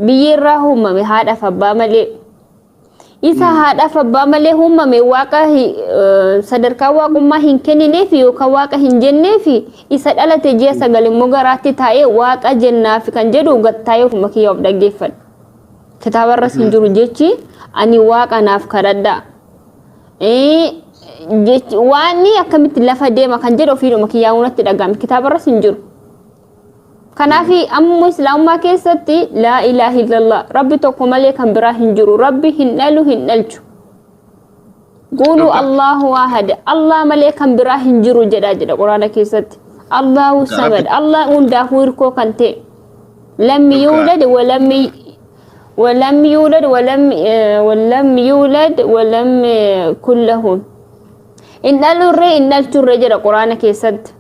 Biyyee irraa uumame haadhaaf abbaa malee. Isa haadhaaf abbaa malee uumame waaqa sadarkaa waaqummaa hin kennineef yookaan waaqa hin jenneef, isa dhalate ji'a 9 immoo garaatti taa'ee waaqa jennaaf kan jedhu gattaa'ee ofuma kiyya of dhaggeeffadha. Kitaabarras hin jiru jechi ani waaqa naaf kadhadhaa. Jechi waan akkamitti lafa deema kan jedhu ofiidhuma kiyyaa natti dhaga'ame, kitaabarras hin jiru. Kanaaf ammoo islaamummaa keessatti laa ilaaha illallah, rabbi tokko malee kan biraa hin jiru, rabbi hin dhalu, hin dhalchu. Quuluu Allahu ahad, Allah malee kan biraa hin jiru jedha jedha quraana keessatti. Allahu samad, Allah hundaafuu hirkoo kan ta'e. Lam yuulad walam yuulad walam yuulad walam kullahu. Hin dhalurree hin dhalchurree jedha quraana keessatti.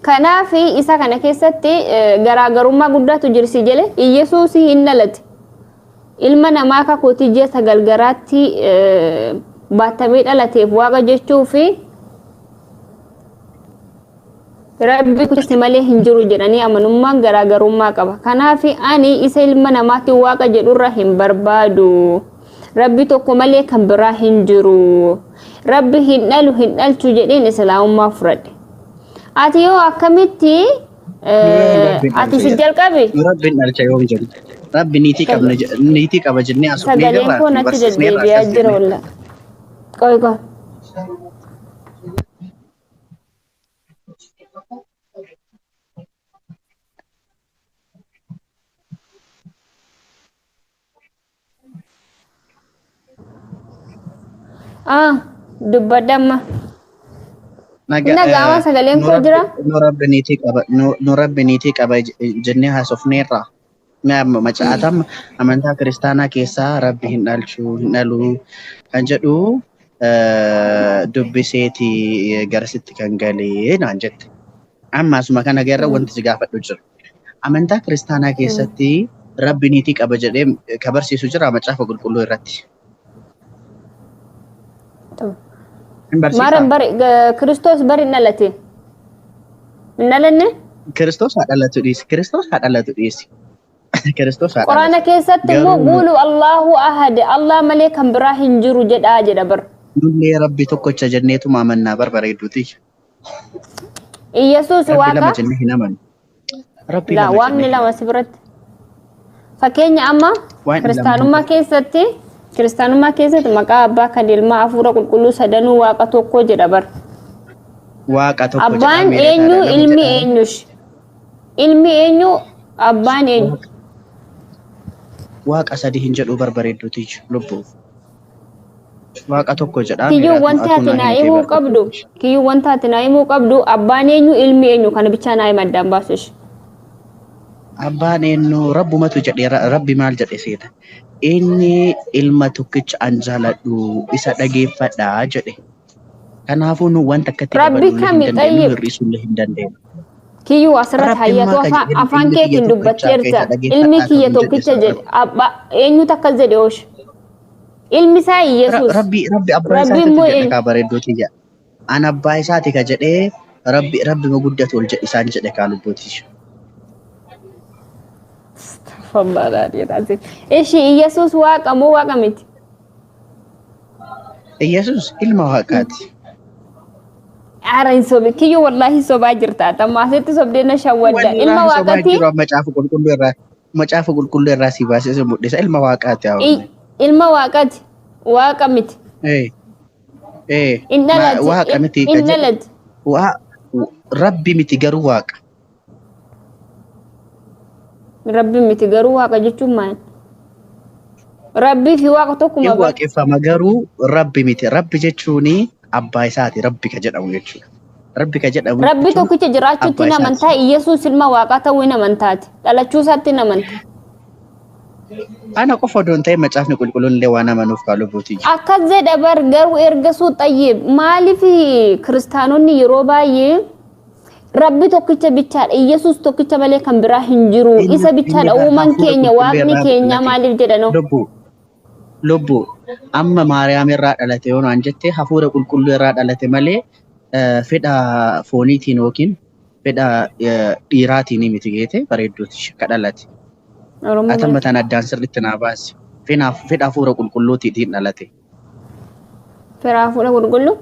Kanaaf isa kana keessatti garaagarummaa guddaatu jira si jedhe. Iyyasuus hin dhalate. Ilma namaa kakootii ji'a 9 garaatti baattamee dhalateef waaqa jechuu fi rabbi kutti malee hin jiru jedhanii amanummaan garaagarummaa qaba. Kanaaf ani isa ilma namaatti waaqa jedhurra hin barbaadu. Rabbi tokko malee kan biraa hin jiru. Rabbi hin dhalu, hin dhalchu jedheen islaamummaa fudhadhe. Ati yoo akkamitti ati si jalqabi? Rabbiin dhalcha yoom jenna? Rabbi niitii qabna, niitii qaba jennee asufnee Sagaleen jirra. koo natti Barsiisneerra deddeebi'aa akkas jira jennee. walla. Qoy qoy. Ah, dubbadha amma. Naga Dhaga'ama sagaleen nu koo rabbi jira? Nu rabbi niitii qaba, nu rabbi niitii qaba jennee haasofneerra. Macaatam amantaa kiristaanaa keessaa rabbi hin dhalchu, hin dhalu kan jedhu dubbiseeti garasitti kan galee naan jette. Amma asuma kana garra wanti si gaafadhu jira. Amantaa kiristaanaa keessatti rabbi niitii qaba jedhee ka barsiisu jira macaafa qulqulluu irratti? Hin barsiisaa? Maaran bari Kiristoos bari hin dhalate. Hin dhalanne? Kiristoos haa dhalatu dhiisi. Kiristoos haa dhalatu dhiisi. Kiristoos haa Quraana dhalatu. keessatti immoo Garuu guulu Allahu ahad, Allah malee kan biraa hin jiru jedhaa jedha bar. Nullee rabbi tokkocha jenneetuma amannaa barbareedduuti. Iyyasuus Rabbi lama waaqa jennee hin amannu. Rabbi la lama waaqni jennee hin lama amannu. si biratti. Fakkeenya amma Waan lama hin kiristaanummaa jiru. keessatti, kiristaanummaa keessatti maqaa abbaa kan ilmaa hafuura qulqulluu sadanuu waaqa tokko jedha bar. Waaqa tokko jedhaa Abbaan meeretaadha eenyu, lama ilmi jedhaa. eenyush? Ilmi eenyu, abbaan eenyu? Waaqa sadi hin jedhu barbareedduuti lubbuu. Waaqa tokko jedhaa Kiyyuu meeraatu wanta atuu ati naa naa himtee himuu qabdu, barbareedduuti. kiyyuu wanta ati naa himuu qabdu, abbaan eenyu, ilmi eenyu, kana bichaa naa hima addaan baasush. Abbaan eenyu rabbumatu jedhe, rabbi maal jedhe seeta? Inni ilma tokkicha an jaaladhu isa dhageeffadhaa jedhe. Kanaafuu nu wanta akkatti Rabbi dabaluu hin kami dandeenyu, xayyib? hir'isuu illee hin dandeenyu. Kiyyuu asirratti Rabbi hayyatu immaa ka afaan jedhe afaan ilmi kiyya keetiin tokkicha akka isa dubbatteerta. Ilmi dhageeffadhaa kiyya kan jedhe tokkicha sana jedhe. Abbaa eenyutu akkas jedhe oosh? Ilmi isaa Iyyasuus. Rabbi abbaa Rabbi isaatitu immoo jedha eenyu? kaa bareedduuti jedha. An abbaa isaati ka jedhee rabbi rabbi ma guddatu ol jedhe isaan jedhe kaa lubbuuti. Ishi Iyyasuus waaqa moo waaqa miti? Iyyasuus ilma waaqaati. Ara hin sobe. Kiyyuu wallaahi sobaa jirta. Tamma asitti sobdee na shawwadda. Ilma Wallaahi sobaa waaqati jiru, macaafa qulqulluu irraa, macaafa qulqulluu irraa si baasee si mul'isa, ilma waaqaati haa Ilma waaqati. Waaqa miti. Ee ee Hin dhalate. Waaqa miti ka Hin jedhe dhalate. waa rabbi miti garuu waaqa. Rabbi miti garuu waaqa jechuun maal? Rabbii fi waaqa tokkuma Hin bar. waaqeffama garuu rabbi miti. Rabbi jechuun abbaa isaati rabbi ka jedhamu jechuudha. Rabbi ka jedhamu Rabbi jechuun tokkicha jiraachuutti abbaa hin isaati. amantaa, Iyyasuus ilma waaqaa ta'uu hin amantaati. Dhalachuu isaatti hin amanta. Ana qofa odoo hin ta'in macaafni qulqulluun illee waan amanuuf kaa lubbuuti. Akkas jedha bar, garuu erga suu xayyib maaliif kiristaanonni yeroo baay'ee Rabbi tokkicha bichaadha, Iyyasuus tokkicha malee kan biraa hin jiru, Inni isa inni bichaadha uumaan hafuura keenya qulqulluu waaqni irraa keenya dhalate. maaliif jedhanoo? Lubbuu lubbuu amma Maariyaam irraa dhalate yoo naan jette, hafuura qulqulluu irraa dhalate malee fedha fooniitiin yookiin fedha dhiiraatiin miti geete bareedduuti ka dhalate. Oromoo Atan malee. Mataan addaan sirriitti naa baasi. Fedha hafuura qulqulluutiitiin dhalate. Fira hafuura qulqulluu.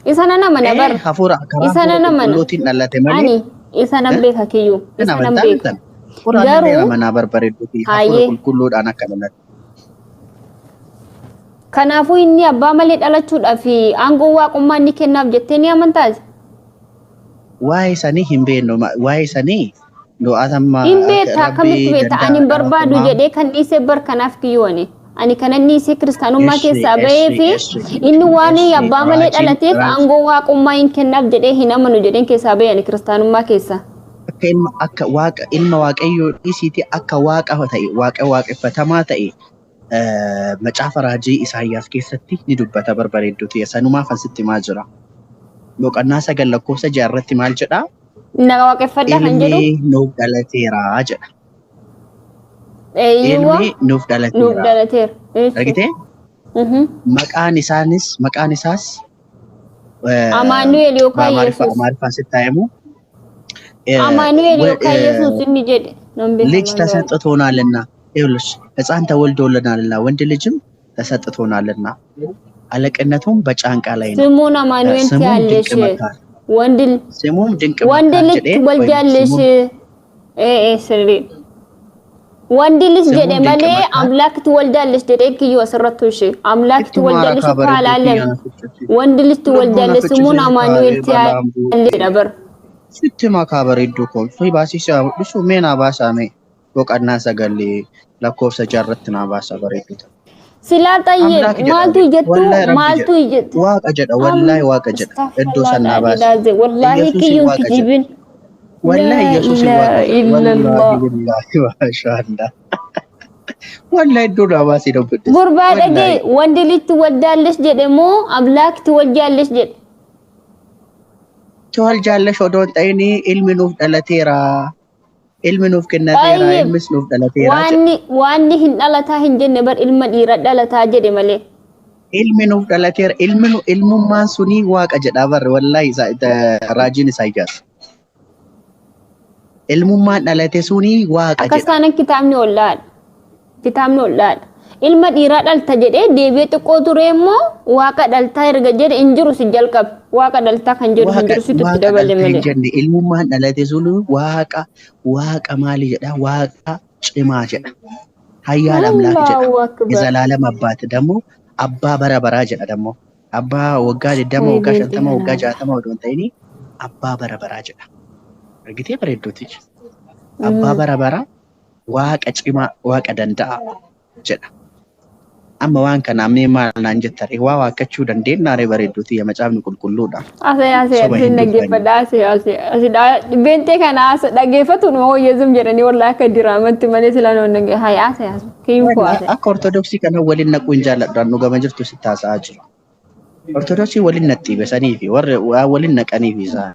Isa nan amana bar. Hafuura karaa Isa hafuura nan amana. qulqulluutiin dhalate malee. Ani isa nan beeka kiyyuu. Hin Isa nan amantaa beeka. mitan. Quraanni illee Garuu amanaa barbareedduuti hafuura hayyee. qulqulluudhaan akka dhalate. Kanaafuu inni abbaa malee dhalachuudhaaf aangoo waaqummaa inni kennaaf jettee ni amantaati? Waa'ee sanii hin beeknu. Waa'ee sanii du'aatamma Hin beekta, akkamitti rabbii beekta? Ani hin danda'aadha barbaadu waaqumaa. jedhee kan dhiisee bar kanaaf kiyyuu ani. Ani kanan dhiisee kiristaanummaa Eshi keessaa bahee eshi fi eshi inni waan eshi abbaa malee raajiin dhalateef raaj aangoo waaqummaa hin kennaaf jedhee hin amanu jedheen keessaa bahee ani kiristaanummaa keessaa. Akka ilma akka waaqa ilma waaqayyoo dhiisiiti akka waaqa ta'e waaqa waaqeffatamaa ta'e macaafa raajii Isaayyaas keessatti ni dubbata barbareedduuti. Sanumaaf asitti himaa jira. Boqonnaa 9 lakkoofsa 6 irratti maal jedhaa? Na waaqeffadha kan jedhu Ilmi nuuf dhalateera jedha. Eeyyuwa Ilmi nuuf nuuf dhalateera. dhalateera. Eessi. Argitee? Maqaan isaanis maqaan isaas Amaanu'el yookaan በአማሪፋ Yesuus. አማሪፋ ስታየሙ Amaanu'el yookaan Yesuus inni jedhe nan beeka ልጅ maal ta'u. ተሰጥቶናልና ይኸውልሽ ሕፃን ተወልዶልናልና ወንድ ልጅም ተሰጥቶናልና አለቅነቱም በጫንቃ ላይ ነው። ስሙን አማኑኤል ስሙም ትያለሽ ድንቅ መካር ወንድ ስሙም ድንቅ ወንድ መካር ልጅ jedhee ወይም ትወልጃለሽ ስሙም ee sirrii ወንድ ልጅ ስሙም jedhe ድንቅ malee መካር አምላክ ትወልዳለች jedhee kiyyoo asirratti ishee አምላክ ittuma ትወልዳለች rakaa እኮ bareedduu አላለም። kiyyaa ficcisi ወንድ ልጅ lubbuun ትወልዳለች ስሙን ficcisi አማኑኤል kaaree balaan buute ትያለሽ jedha bar. sitti makaa bareedduu kun fi baasii mul'isu mee naa baasaa mee boqonnaa 9 lakkoofsa 6 irratti naa baasaa bareedduu ta'e. Silaa xayyee አምላክ jedha maaltu ijattu wallahi rabbi maaltu jedha ijattu waaqa jedha wallahi waaqa jedha iddoo san naa baasa Astaghfirullah wallahi Iyyasuusin kiyyuun waaqa jedha kijibin. wallahi Laa Iyyasuusin waaqa ilaaha jedha illallah. wallahi billahi maashaallah wallahi iddoo naa baasii dubbise Gurbaa dhagee wallahi ወንድ ልጅ ትወልዳለች jedhe moo አምላክ ትወልጃለች jedhe? ትወልጃለሽ odoo hin ta'in ilmi nuuf dhalateera ilmi nuuf kennateera Tayyib ilmis nuuf dhalateera jedha waanni waanni hin dhalataa hin jenne bar ilma dhiira dhalataa jedhe malee. Ilmi nuuf dhalateera ilmi nu ilmummaan sunii waaqa jedha barre wallahi raajiin Isaayyaas ilmummaan dhalate sunii waaqa Akkas jedha taanan kitaabni ollaadha. Kitaabni ollaadha. Ilma dhiiraa dhalta jedhee deebi'ee xiqqoo ture immoo waaqa dhaltaa erga jedhe hin jiru si jalqabe. Waaqa dhaltaa kan jedhu hin waaqa jiru situ itti waaqa dabale dhalta hin malee. jenne ilmummaan dhalate sunii waaqa waaqa maali jedha waaqa cimaa jedha hayyaal አምላክ jedha Allahu akbar. የዘላለም አባት ደግሞ abbaa bara baraa jedha ደግሞ abbaa waggaa 20 Way waggaa beekti 50 waggaa kanaa. 60 odoo hin ta'in abbaa bara baraa jedha argitee bareedduuti abbaa bara baraa waaqa cimaa waaqa danda'a jedha amma waan kana mee maal naan jettare waa waakkachuu dandeenyaare bareedduuti macaafni qulqulluudha Asee asee soba asee hin dubbanne dhaggeeffadha asee asee asee dhibbeenxee kana as dhaggeeffatu numa wayyeesum jedhanii wallahi akka diraamatti malee silaa nama dhagge hayi asee asee kiyyuun koo asee. Akka ortodoksii kana waliin naquu hin jaalladhu nu gama jirtu sitti haasa'aa jiru. Ortodoksii waliin naxxiibe sanii fi warri waa waliin naqanii fi isaan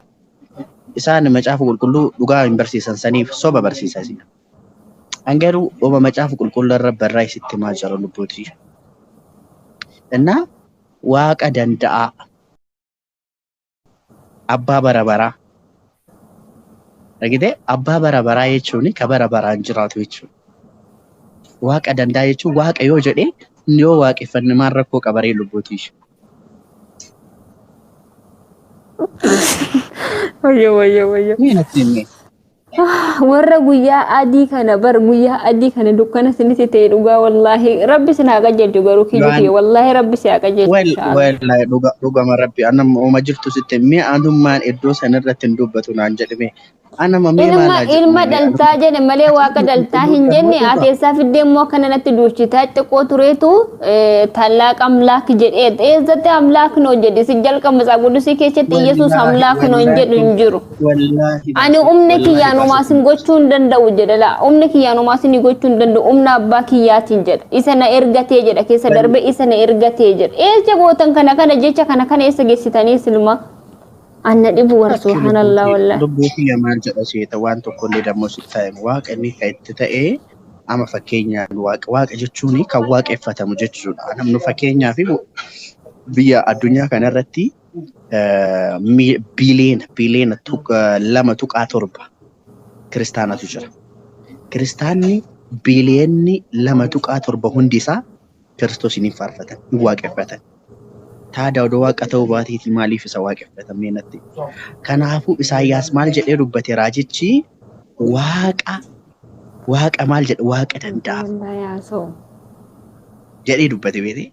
isaan macaafa qulqulluu dhugaa hin barsiisan saniif soba barsiisan. An garuu dhuma macaafa qulqulluu irra barraa isitti himaa jira lubbuuti. Innaa waaqa danda'aa abbaa bara baraa argitee abbaa bara baraa jechuun ka bara baraan jiraatu jechuudha. Waaqa danda'a jechuun waaqa yoo jedhee yoo waaqeffanne maal rakkoo qabaree lubbuuti. Wayyo wayyo wayyo. Mee natti himi. Warra guyyaa adii kana bar guyyaa adii kana dukkana sinitti ta'e dhugaa wallaahi rabbi sin haa qajeelchu garuu kiyyuu Waan kiyya wallaahi rabbi si haa qajeelchu Well, inshaallah. well, dhuga dhugama rabbi anam uma jirtu sitti mi'a anummaan iddoo sanirratti hin dubbatu naan jedhame. Anama mee Ilma maalaa jedhu ilma mee dhaltaa jedhe malee waaqa dhaltaa hin jenne ati eessaa fiddee immoo akkana natti duuchitaa xiqqoo tureetu ታላቅ አምላክ jedhee eessatti አምላክ ነው jedhe si jalqaba መጽሐፍ ቅዱስ keessatti Iyyasuus Wallaahi አምላክ ነው hin jedhu hin jiru. wallaahi Ani baase humna wallaahi kiyyaan baase homaa sin gochuu hin danda'u jedha laa humna kiyyaan homaa sin gochuu hin danda'u humna abbaa kiyyaatiin jedha isa na ergatee jedha keessa darbe isa na ergatee jedha eessa gootan kana kana jecha kana kana eessa geessitanii silma anna dhibu war Akki subhaanallah wallahi. Lubbuu kiyya maal jedha seeta waan tokkollee dammoo sitti ta'e waaqa inni kan itti ta'e ama fakkeenyaan waaqa waaqa jechuun kan waaqeffatamu jechuudha. Namni fakkeenyaa fi biyya addunyaa kanarratti biiliyoona 2.7 kiristaanatu jira. Kiristaanni biiliyoonni 2.7 hundi isaa Kiristoosiin hin faarfatan, hin waaqeffatan. Taadaa odoo waaqa ta'uu baateeti maaliif isa waaqeffatan mee natti? Kanaafuu Isaayyaas maal jedhee dubbate raajichi? Waaqa waaqa maal jedhe? Waaqa danda'a Wallaahi haasa'u. jedhee dubbate beete.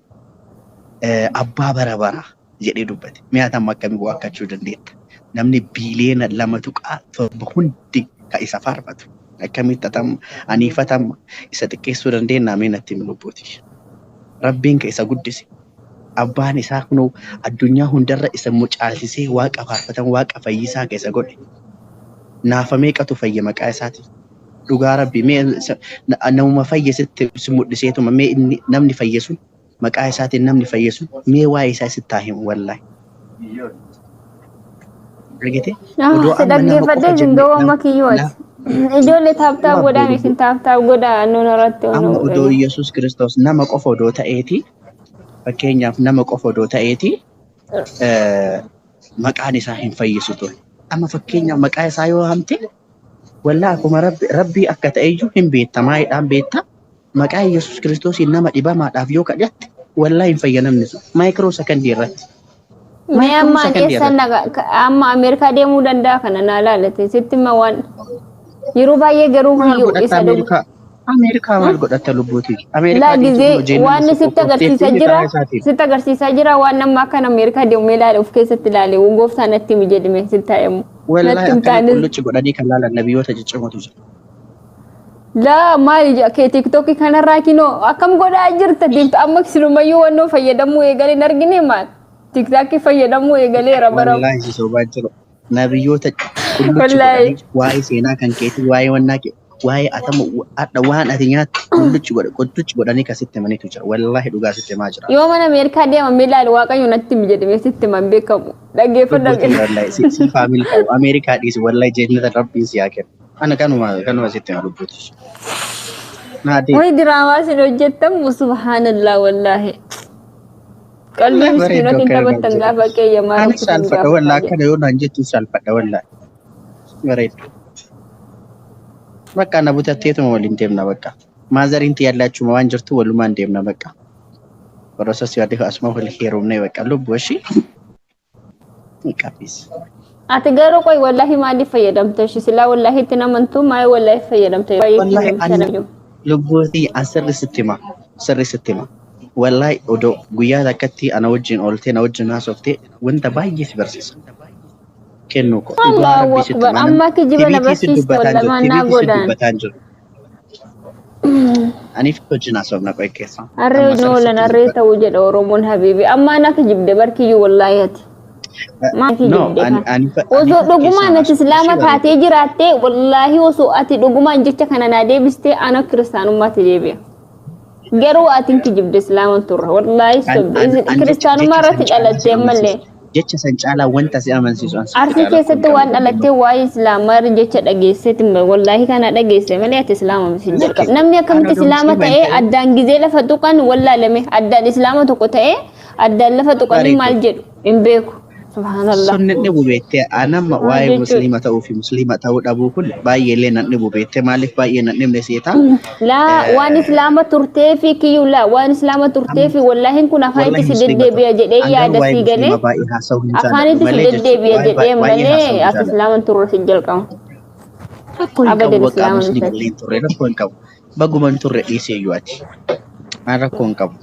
Abbaa bara baraa jedhee dubbate. Mi'a tam akkamii waakkachuu dandeetta? Namni biiliyoona 2.7 hundi kan isa faarfatu. Akkamitti atam aniifatama isa xiqqeessuu dandeenya mee natti himi lubbuuti. Rabbiin kan isa guddise. Abbaan isaa kunoo addunyaa hundarra isa mucaalsisee waaqa faarfatan waaqa fayyisaa kan isa godhe. Naafa meeqatu fayye maqaa isaatiin? Dhugaa Rabbi mee namuma fayye sitti si mul'iseetuma mee inni namni fayye sun maqaa isaatiin namni fayye sun mee waa'ee isaa sitti haa himu wallaahi. Argite? Odoo Si amma nama qofa dhaggeeffadhee isin jenne ga'u amma kiyyooti. Ijoollee taaptaap nama godhaa isin taaptaap godhaa nuun irratti amma ono odoo godhanii. Yesuus Kiristoos nama qofa odoo ta'eeti fakkeenyaaf nama qofa odoo ta'eeti maqaan isaa hin fayyisu ture. Amma fakkeenyaaf maqaa isaa yoo hamte wallaa akkuma rabbii akka ta'eyyuu hin beekta maayidhaan beekta maqaa Yesuus Kiristoosiin nama dhibamaadhaaf yoo kadhatte wallaa hin fayya namni sun maayikiroo sakandii irratti. Mee Maayikiroo amma sakandii eessan irratti. naga amma Ameerikaa deemuu danda'a kana naa laalate sitti hima waan yeroo baay'ee garuu Maal kiyyoo godhatta isa dhugu. Ameerikaa? Ameerikaa maal godhatta lubbuuti? Ameerikaa Laa dhiitu gizee kun hojii waan namni si sitti qophoofteetti agarsiisaa jira karaa isaatiin. sitti agarsiisaa jira waan nama akkan Ameerikaa deemu ilaale of keessatti ilaale gooftaa natti himi jedhime sitti haa himu. Wallaahi Natti hin akkana taanes qullucci godhanii kan laalan nabiyyoota ciccimootu jira. Laa maali kee tiktookii kanarraa kinoo akkam godhaa jirta tiktok amma silumayyuu wannoo fayyadamuu eegalee hin argine maal tiktookii fayyadamuu eegaleera bara Wallaahi si sobaa jiru. Nabiyyoota qullucci wallaahi godhanii waa'ee seenaa kan keetii waa'ee wannaa kee waa'ee atama hadha waan ati nyaattu qullucci godha qullucci godhanii kan sitti himanitu jira. Wallaahi dhugaa sitti himaa jira. Yoo mana Ameerikaa deemame ilaali Waaqayyo natti himi jedhame sitti himan beekamu dhaggeeffadhu. Lubbuutii wallaahi si si faamil qabu Ameerikaa dhiisi wallaahi jennata rabbiin si haa kennu. Ana kanuma sitti hima lubbuutii. Naa deemi. Way diraamaa isin hojjettamu subhaanallah wallaahi. Qalbii Wallaahi bareedduu miskiinotiin akkana naan taphattan jedhe. gaafa qeeyyamaa Ani rabbi isin saalfadha gaafataa wallaahi jedhe. akkana yoo naan jettu saalfadha wallaahi. Bareeddu. Bakka na butatteetuma waliin deemna bakka. Maazariin tiyallaachuma waan jirtu walumaan deemna bakka. Borosas yaadde asuma wal heerumne bakka lubbu ishii. Qabees. Ati garuu qoy wallaahi maaliif fayyadamte ishii silaa wallaahi itti namantu maal wallaahi fayyadamte baay'ee itti Wallaahi namticha ani namju. lubbuutii an sirri sitti hima. Sirri sitti hima. Wallaahi odoo guyyaa takkatti ana wajjin ooltee na wajjin haasoftee wanta baay'ee si barsiisa. Kennuu koo dhugaa Allahu rabbii sitti akbar hima. amma kijiba na Tibiitii si barsiiste dubbataan wallaahi jiru. maal naa Tibiitii si godhaan. dubbataan jiru. Aniif wajjin haasofna qoy keessa. Harree Amma hojii sirri oolan sitti harree dubbadha. ta'uu jedha Oromoon habiibi. Amma ana kijibde barkiyyuu wallaahi ati. Maal No, kijibde ani kan? ani Osoo aniifas dhugumaan keessaan ati haasofna islaama ishee taatee bareedu. jiraatte wallaahi osoo ati dhugumaan jecha kana naa deebistee ana kiristaanummaatti deebi'a. Garuu ati hin kijibde islaaman turre wallaahi An sobde. an an jecha Kiristaanummaa jecha san irratti caalaa si dhalatte ammallee. amansiisu. Jecha san caalaa wanta si amansiisu an sitti Arsii caalaa kun keessatti qabu waan kennu. dhalattee waa'ee islaamaa jecha dhageesseeti wallaahi kana dhageesse malee ati islaama miti Lakki jalqaba. Namni an akkamitti odoo islaama musliima hin ta'ee ta'in addaan gizee lafa tuqan wallaalame addaan islaama tokko ta'ee addaan lafa tuqanii bareedu. maal jedhu hin beeku. Subhaanallah. Sun nan dhibu beektee anamma Maal waa'ee jechuudha? musliima ta'uu fi musliima ta'uu dhabuu kun baay'ee illee nan dhibu beektee maaliif baay'ee nan dhibne seetaa. Laa waan islaama turtee fi kiyyuu laa waan islaama turtee fi wallaahin kun afaanitti Wallahi si musliima ta'u. deddeebi'a jedhee An garuu yaada waa'ee sii galee musliima baay'ee haasa'uu hin jaalladhu afaanitti si malee jechuudha. deddeebi'a Waa'ee jedhee baay'ee haasa'uu malee hin ati jaalladhu. islaama turre si jalqaba. Rakkoo hin qabu Abadan bakka islaama musliima miti. illee hin turre rakkoo hin qabu. Baguma hin turre dhiisee iyyuu ati. An rakkoo hin qabu.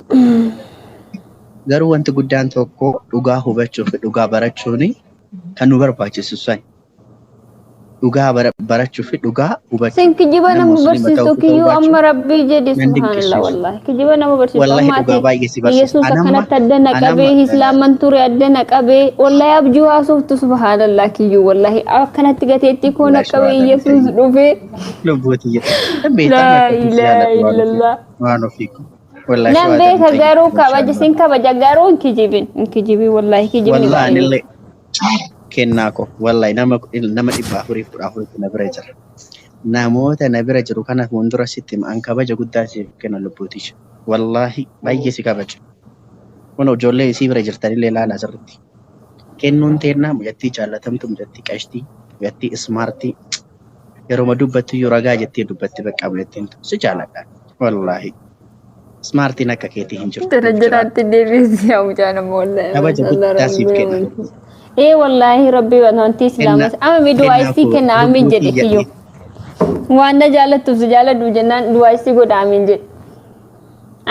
Garuu wanti guddaan tokko dhugaa hubachuu fi dhugaa barachuun kan nu barbaachisu sani. Dhugaa barachuu fi dhugaa hubachuu. Sin kijiba Nama nama musliima ta'uu barsiistu fi ta'uu kiyyuu baachuu amma rabbii jedhi nan subhaanallah dinqisiisu. wallaahi kijiba nama barsiistu Wallahi amma dhugaa ati baay'ee si barsiisa. Yesuus Anamma akkanatti adda na anamma qabee islaaman ture adda na qabee wallaahi abjuu haasoftu subhaanallah kiyyuu wallaahi akkanatti gateettii koo na wallahi qabee shawaadha Yesuus ta'e dhufee lubbuuti jedha. Beektaa laa akkatti si ilaaha jaalladhu waan ofii illallah. waan ofii. Wallahi Nan shawaadha beeka ta'e garuu kabaja inshallah. sin kabaja garuu hin kijibin hin kijibin wallaahi kijibni Wallahi gaarii miti. anillee kennaa koo wallahi nama nama 414tu na bira jira. Namoota na bira jiru kana fuuldura sitti hima an kabaja guddaa siif kenna lubbuuti. Wallahi baay'ee si kabaja. Kun ijoollee isii bira jirtanillee ilaalaa sirriitti. Kennuun teennaa mucattii jaallatamtu, mucattii qashtii, mucattii ismaartii. Yeroo dubbattu iyyuu ragaa jettee dubbatti bakka bulettiin si jaaladha. Wallaahi. Smartiin akka keetii hin jirtu. Dara jiraatti deebiisi yaa mucaa nama wallaahi. Kabaja guddaa siif kenna. Ee wallaahi, rabbi wanti islaamas amma mi du'aa isii kenna, amiin jedhe kiyyoo. Waan na jaalattuuf si jaaladhu jennaan du'aa isii godha, amiin jedhe.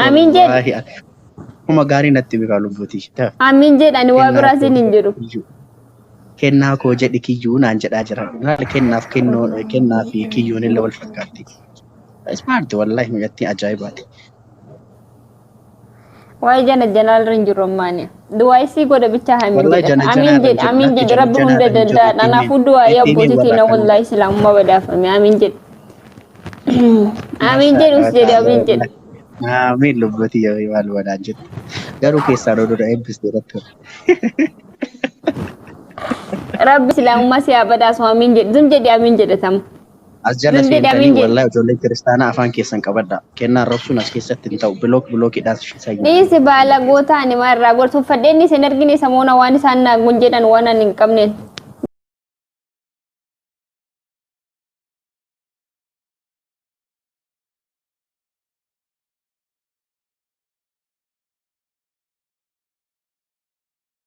Amiin jedhe. Wallaahi akkuma gaarii natti beekaa lubbuutii. Amiin jedhe, ani waa biraa siin hin jedhu. Kennaa koo jedhi kiyyuu naan jedhaa jira. Laal, kennaaf kennoo, kennaa fi kiyyuun illee wal fakkaatti. Smart, wallaahi mucattii ajaa'ibaati. Waa'ee jana janaa irra hin jiru ammaani. Du'aa isii godha bichaa, amiin Wallahi jedhe. jana Amiin janaa irra jedhe, hin jiru. amiin Lakki jedhe, jana rabbi janaa hunda irra hin jiru. danda'a. Itti himi. Kanaafuu du'aa Itti himi abbootii warra teena akkana. wallaahi islaamummaa badhaafame, amiin jedhe. Amiin jedhus jedhe, amiin jedhe. Amiin, lubbuutii yoo maal wadaan jettu. Garuu keessaan oduu na eebbiste irratti. Rabbi islaamummaa si haa badhaasu, amiin jedhe. Zum jedhe, amiin jedhatama. As jala Zum jedhe, amiin seentanii jedhe. Wallahi ijoolleen kiristaanaa afaan keessan qabadha. Kennaan rabsuun as keessatti hin ta'u. Block blockiidhaan sayyuu. Dhiisi, baala goota ani maa irraa gorsu uffadheen isin argine samoona waan isaan naagun jedhan waan ani hin qabneen.